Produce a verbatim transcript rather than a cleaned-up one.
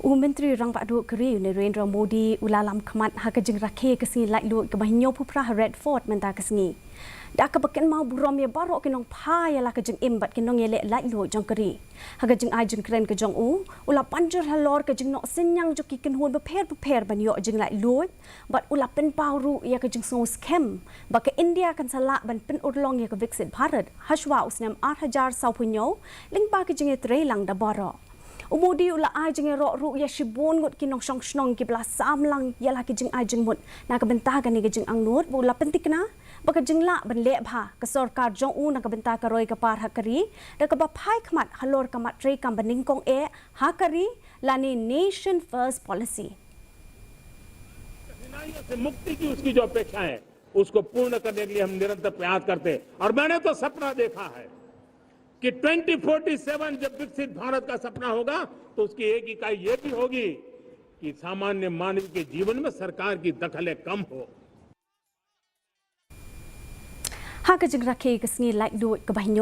U Myntri Rangbah Duh ka ri u Narendra Modi u la lam khmat ha ka jingrakhe ka sngi laitluid kaba hynñiewphew phra ha Red Fort mynta ka sngi, da kaba kynmaw burom ïa baroh ki nongphai ïa la ka jingim bad ki nongïaleh laitluid jong ka ri. Ha ka jingai jingkren ka jong u, u la pynjur halor ka jingnoh synñiang jong ki kynhun bapher bapher ban ïoh jinglaitluid, bad u la pynpaw ruh ïa ka jingsngewskhem ba ka India kan sa lah ban pynurlong ïa ka Viksit Bharat hashwa u snem ar hajar sawphew hynñiew, lyngba ka jingïatreilang da baroh. U Modi u la ai jingïaroh ruh ïa shibun ngut ki nongshong shnong kiba la sam lang ïa la ki jingai jingmut na ka bynta kane ka jingangnud, bad u la pynthikna ba ka jinglah ban leh bha ka sorkar jong u na ka bynta ka roi ka par ha ka ri, da kaba phai khmat halor ka mat treikam banyngkong eh ha ka ri, lane Nation First Policy. कठिनाइयों से मुक्ति की उसकी जो अपेक्षा है, उसको पूर्ण करने के लिए हम निरंतर प्रयास करते हैं। और मैंने तो सपना देखा है कि ट्वेंटी फोर्टी सेवन जब विकसित भारत का सपना होगा, तो उसकी एक इकाई ये भी होगी कि सामान्य मानव के जीवन में सरकार की दखलें कम हो। Ha ka jingrakhe ka sngi laitluid kaba hynñiew